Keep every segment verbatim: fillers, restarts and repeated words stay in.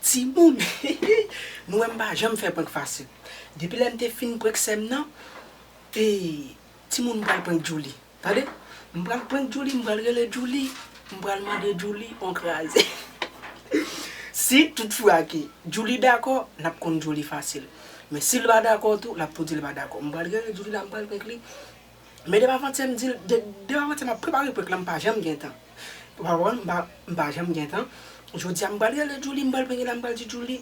Timoun, nou wè m pa janm fè prank fasil. Depi lè m te fin prank sè m nan, e, timoun, m pral prank Djouly. Tande, m pral prank Djouly, m pral rele Djouly, m pral mande Djouly on kraze. Si tout fwa ke Djouly dakò, l ap konn Djouly fasil. Men si l pa dakò tou, l ap tou di l pa dakò. M pral rele Djouly la, m pral prank li. Men depi avantyè m di l, de, depi avantyè m ap prepare prank la, m pa janm gen tan. Ou pa konprann? M pa, m pa janm gen tan. Jodi a, m pral rele Djouly, m pral prank li la, m pral di Djouly,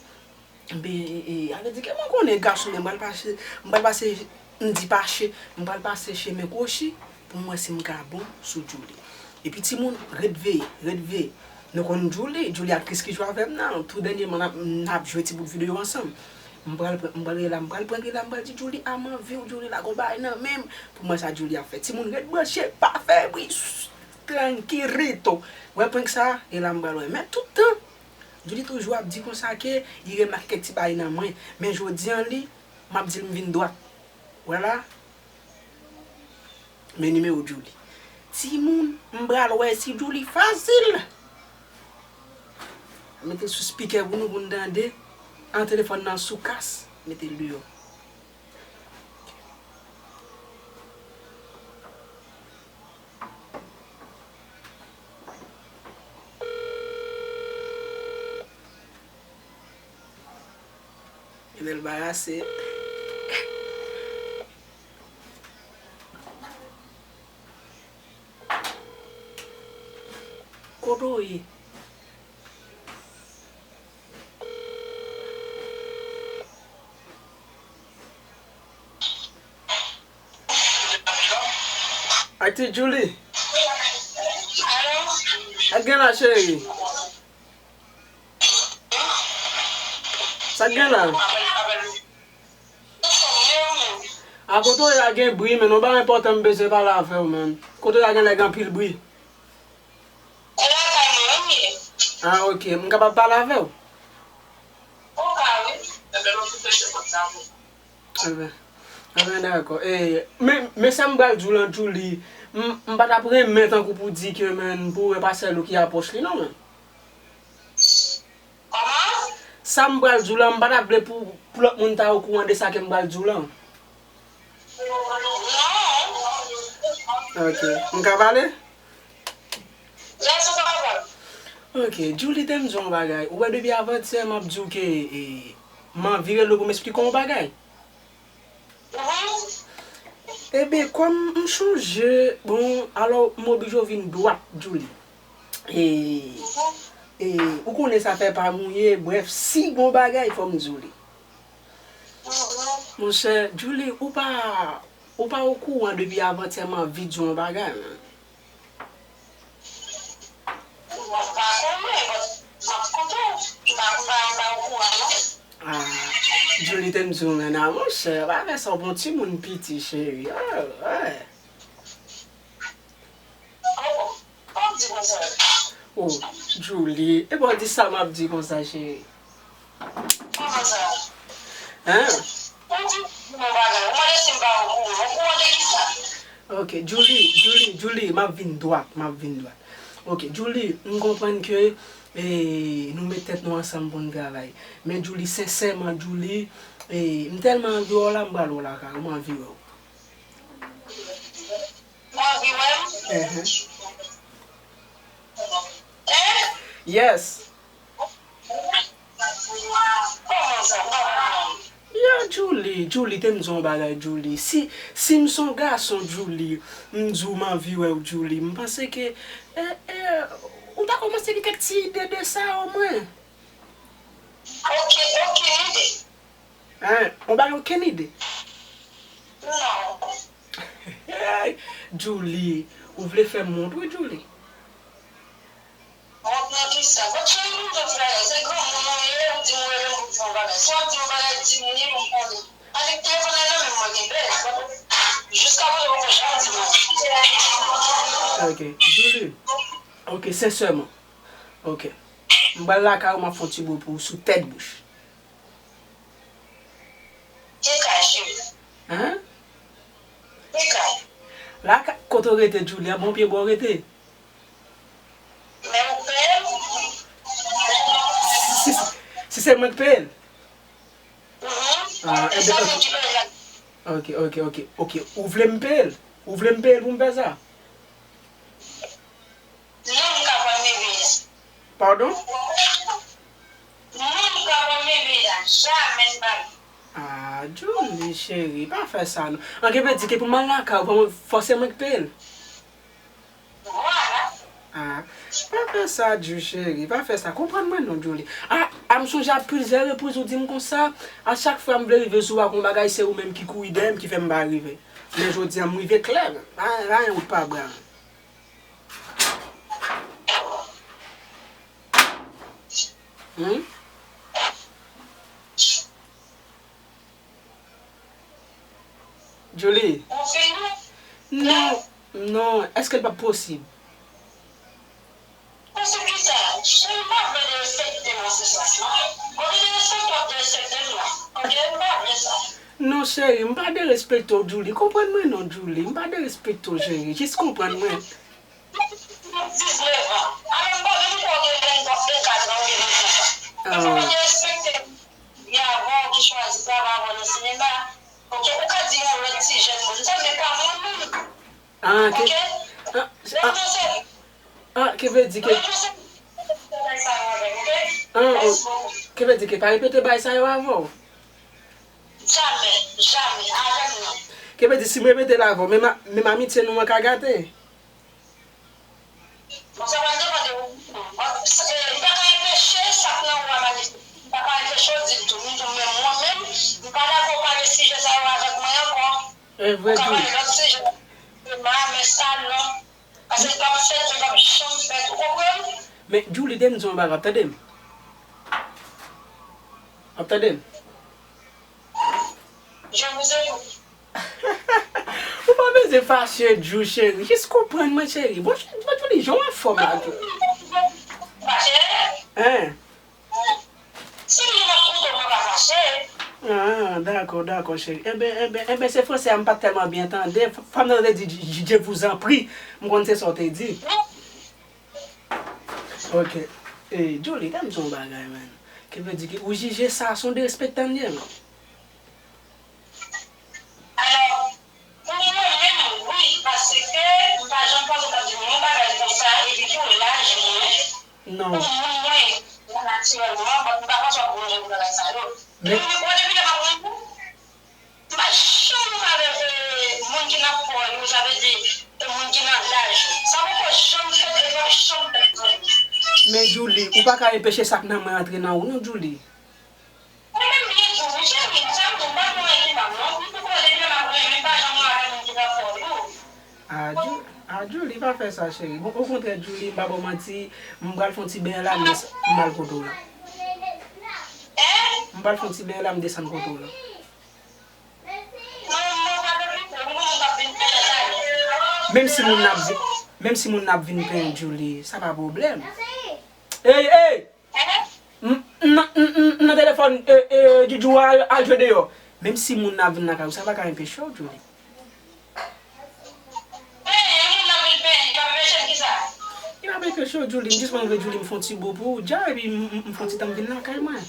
Be, e, e, ale di ke mwen konnen gason, men m pral pase, m pral pase, m di pache, m pral pase chemen kwochi pou m wè si m ka bon sou Djouly. Epi timoun, ret veye, ret veye. Nou konn Djouly, Djouly aktris ki jwe avè m nan, tou dènyèman n ap, n ap jwe ti bout videyo ansanm. M pral, m pral rele la, m pral prank li la, m pral di Djouly, a m anvi w, Djouly, la gon bagay nan men m, pou m wè sa Djouly ap fè. Timoun, ret branche, pa fè bri, tranquilito. Wè prank sa, e la m pral wè. Men tout tan, Djouly toujou ap di konsa ke li remake kèk ti bagay nan mwen. Men jodi a li, m ap di l m vin dwat. Wè la, men nimewo Djouly. Timoun, m pral wè si Djouly fasil. Mete l sou spikè pou nou, pou n tande. An telefòn nan sou kas, mete l deyò. Genlè l barase. Kote w ye? Ak ti Djouly. Sa k gen la, cheri? Sa k gen la? A, kote w ye a gen bri, men yon bagay enpòtan m bezwen pale avè w, man. Kote w ye a genlè gen anpil bri. A, oke. M kapab pale avè w? Ou ka, wi. Enben, enben, dakò. E, men, men sa m pral di w lan, Djouly, m, m pa t ap renmen tankou pou di ke, man, pou w wè pa sèl ou ki apwòch li, non, man. Kòman? Sa m pral di w lan, m pa t ap vle pou, pou lòt moun ta okouran de sa ke m pral di w lan. Non. Oke. M ka pale? Yes, ou ka pale. Oke, Djouly, te m di w yon bagay. Ou wè depi avantyè m ap di w ke, e, m anvi rele w pou m esplike w yon bagay. Mhm. Ebyen, kòm m chonje, bon, alò, m oblije w vin dwat, Djouly. E, e, ou konnen sa fè pa mouye, brèf, si gon bagay, fò m di w li. Mhm. Monchè, Djouly, ou pa, ou pa okouran depi avantyè m anvi di w yon bagay, man. Mwen pa konnen, but m ap koute w. M pa, m pa, m pa okouran, non. Ah, Djouly te m di w, men, ah, monchè, pa fè sa, w pa yon timoun piti, cheri. Ah, wè. Oh, oh, pa di konsa. Oh, Djouly, e pa w di sa m ap di konsa, cheri. Kòman sa? Hein? Ou di m yon bagay, ou mande si m pa okouran. Okouran de kisa? Ok, Djouly, Djouly, Djouly, m ap vin dwat, m ap vin dwat. Ok, Djouly, m konprann ke, eh, nou met tèt nou ansanm pou n travay. Men Djouly, sensèman, Djouly, eh, m tèlman anvi wè w la, m pral wè w lakay ou, m anvi wè w. Ou anvi wè m? Ehe. Hein? Yes. Kòman sa? Kòman? Ya, Djouly, Djouly, te m di w yon bagay, Djouly. Si, si m se yon gason, Djouly, m di w m anvi wè w, Djouly, m panse ke, eh, eh, ou ta kòmanse gen kèk ti ide de sa, omwen. Ok, ok, ide. Hein? Ou pa gen okenn ide? Non. Hey, Djouly, ou vle fè m wont, wi, Djouly. Wont nan kisa? Bon, cheri, m di w ti bagay, se granmoun ou ye, ou di m ou rele m pou di m yon bagay. Si w ap di m yon bagay, di m li, m konnen. Avèk telefòn nan nan men m, mwen gen bèz. Jiskaprezan, ou poko janm di m anyen. Ok, Djouly. Ok, sensèman. Ok. M pral lakay ou, m ap fè yon ti bo pou ou sou tèt bouch. Ki kay, cheri? Hein? Ki kay? Lakay, kote w rete, Djouly? A bon pye bwa w rete? Men ou peye m? Si, si, si Se mwen k peye l? Ah, e sa ebyen, moun ki peye l la. Ok, ok, ok, ok. Ou vle m peye l? Ou vle m peye l pou m fè sa? Non, m ka pran bebe a. Padon? Non, m ka pran bebe a. Jamè m pa vle. Ah, Julie, cheri, pa fè sa, non. An, ki vle di ke pou m al lakay ou, fò se mwen k peye l? Vwala. Ah, pa fè sa, Ju, cheri, pa fè sa. Konprann mwen non, Julie. Ah, ah, m sonje a plizyè repriz ou di m konsa, a chak fwa m vle rive sou ou ak yon bagay, se ou menm ki kouri dèyè m, ki fè m pa rive. Men jodi a, m rive klè. Pa, pa gen wout pa bra. Hmm? Julie. Ou fini? Non, non, èske l p ap posib? Posib kisa? Cheri, m pa vle derespekte w nan se sans lan. Olye derespekte w, w ap derespekte m la. Ok, m pa vle sa. Non, cheri, m pa derespekte w, Julie. Konprann mwen non, Julie. M pa derespekte w, cheri. Jis konprann mwen. Diznèf an. Alò, m pa menm kwè w gen vennkat an, ou gen vennsenk an. Paske w pa derespekte. Gen avan w ki chwazi travay avè w nan sinema. Ok, ou ka di yon lòt ti jèn moun sa, men pa mwen menm. Ah, ki, ok? Ah, ah, ah, ki vle di ke, ah, o-, ki vle di ke pa repete bagay sa yo avè w? Jamè, jamè, avè m non. Ki vle di si m repete l avè w, menm a-, menm amitye nou an ka gate? Bon, sa pral depann de ou. Bon, se, m pa ka anpeche sa k nan ou a manifeste. M pa ka anpeche w ditou. M di w, men mwen menm, m pa dakò w pale sijè sa yo avèk mwen ankò. E vre tou. Ou ka pale lòt sijè. Men sa non. Paske l p ap fèt, li p ap janm fèt. Ou konprann? Men, Julie, de m di w yon bagay, w ap tande m? W ap tande m? Je vous écoute. Ou pa bezwen fache, Ju, cheri. Jis konprann mwen, cheri. Bon, bon, Julie, jan w anfòm la, Ju. Fache? Hein? Si m di m ap koute w, mwen pa fache. Ah, dakò, dakò, cheri. Enben, enben, enben, se fransè a m pa t tèlman byen tande. F-, fanm nan te di, "Je, je, je vous en prie." M konn se sa w te di. Ok. E, Julie, tande m di w yon bagay, man. Ki vle di ke ou jije sa se yon derespektan l ye, man. Alò, pou mwen menm, wi, paske m pa janm panse w t ap di m yon bagay konsa, epi pou laj mwen, non, pou moun mwen ye, natirèlman, m pa panse w ap di m yon bagay sa yo. Men epi mwen, bon, depi lè m ap renmen, m pa janm renmen avèk, e, moun ki nan pò yo, sa vle di, e, moun ki nan laj yo. Sa poko janm fèt, e p ap janm fèt nan vi m. Men Julie, ou pa ka anpeche sa k nan mwen antre nan ou non, Julie. Mwen menm byen di w, wi, cheri, sa m di w, m pa gen anyen ki mal non. M poko depi lè m ap renmen, m pa janm renmen avèk moun ki nan pò yo. A, Ju-, a, Julie, pa fè sa, cheri. Bon, okontrè, Julie, m pa ba w manti, m pral fè yon ti benyen la, m des-, m al kote w la. Hein? M pral fè yon ti benyen la, m desann kote w la. Non, non, pa depi tou, m gon moun k ap vin fè sa. Menm si moun nan ap vi-, menm si moun nan ap vin penyen Julie, sa pa pwoblèm. Ey, ey! M, m, m, m, m nan telefòn, e, e, Juju a al, al jwe deyò. Menm si moun nan ap vin lakay ou, sa pa ka anpeche w, Julie. Li pa anpeche w, Julie. M jis mande Julie m fè yon ti bo pou ou dja, epi m, m, m fè yon ti tan m vin lakay mwen.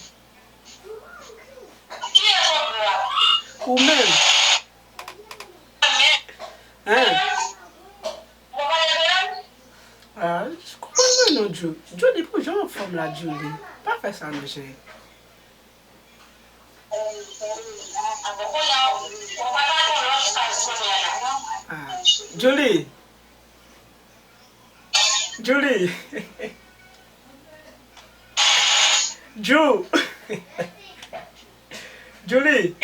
Ou menm. Hein? Ah, konprann mwen non, Ju-, Julie, pou jan w anfòm la, Julie. Pa fè sa non, cheri. Ah, Julie. Julie. Ju-, Julie.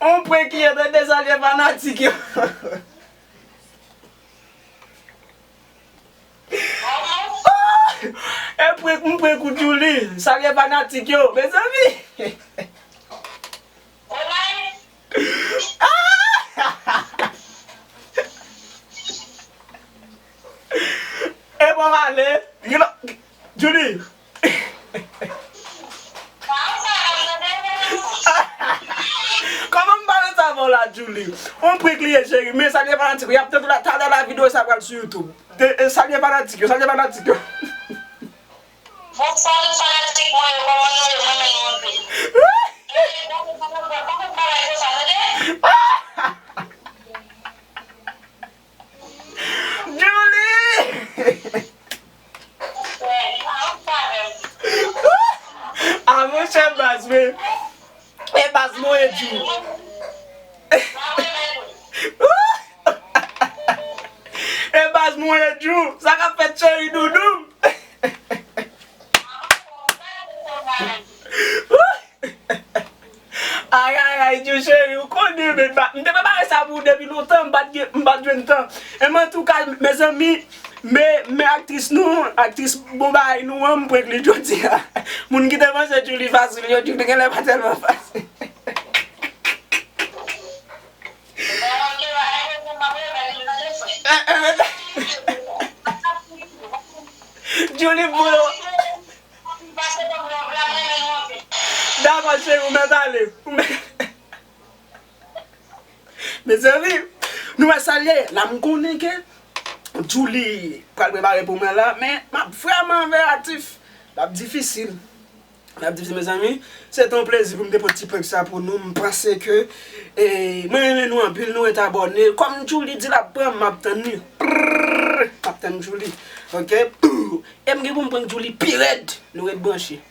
On prank ki ap tande, salye fanatik yo. E prank, m prank ou, Julie. Salye fanatik yo, mezanmi. E bon, ale. You know, Julie. Kòman m pale sa avè w la, Ju? Juli. On prank li ye, cheri. Men salye fanatik yo. Y ap tann la, talè la videyo sa pral sou YouTube. De, e, salye fanatik yo, salye fanatik yo. Bonswa tout fanatik mwen yo, kòman nou ye? Mwen renmen nou anpil. Gade, gade, gade, gade, gade bagay konsa, tande? Julie! A monchè baz, men. E baz mwen e Ju. E baz mwen e Ju. Sa k ap fèt cheri doudou? Ay, ay, ay, Ju cheri, ou konnen, men ba, m te prepare sa pou ou depi lontan, m pa t gen, m pa t jwenn tan. E men antouka, mezanmi, men, men aktris nou, aktris bon bagay nou an, m prank li jodi a. Moun ki te panse Julie fasil, yo, Julie genlè pa tèlman fasil. Julie, bro. Dakò, cheri, ou mèt ale. Ou mèt... Mezanmi, nou wè sa l ye. La, m konnen ke Julie pral prepare pou mwen la, men m ap vrèman veyatif. L ap difisil. L ap difisil, mezanmi. Se te yon plezi pou m te pote ti prank sa pou nou. M panse ke, e, mwen renmen nou anpil, nou ret abòne. Kòm Julie di l ap pran m, m ap tann li. Prrr, m ap tann Julie. Oke? E m gen pou m prank Julie pi rèd. Nou ret branche.